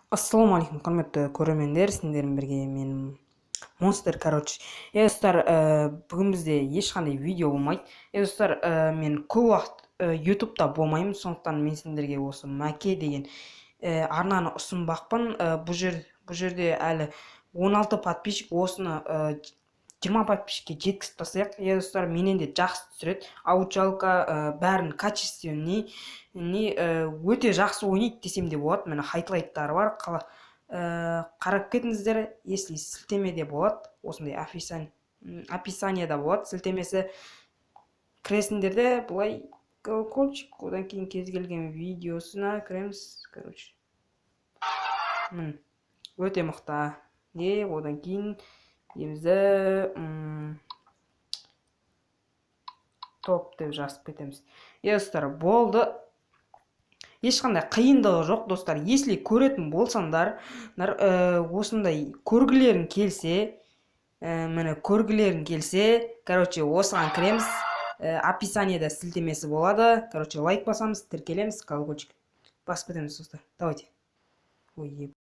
Ассалаумағалейкум, құрметті көрермендер! Сендермен бірге мен, Монстр. Короче, е, достар, бүгін бізде ешқандай видео болмайды. Е, достар, мен көп уақыт ютубта болмаймын, сондықтан мен сендерге осы Мәке деген арнаны ұсынбақпын. Бұл жерде әлі 16 подписчик, осыны 20 подписчикке жеткізіп тастайық. Е, достар, менен де жақсы түсіреді, обучалка, бәрін качественный, не, өте жақсы ойнайды десем де болады. Міне, хайлайттары бар, қарап кетіңіздер. Если сілтемеде болады, осындай описанияда болады сілтемесі, кіресіңдер де, былай колокольчик, одан кейін кез келген видеосына кіреміз. Короче, міне, өте мықты. Не, одан кейін дейміз, топ деп жазып кетеміз. Е, достар, болды, ешқандай қиындығы жоқ. Достар, если көретін болсаңдар, осындай көргілерің келсе, міне, көргілерің келсе, короче, осыған кіреміз, описаниеда сілтемесі болады. Короче, лайк басамыз, тіркелеміз, колокольчик басып кетеміз. Достар, давайте. Ой.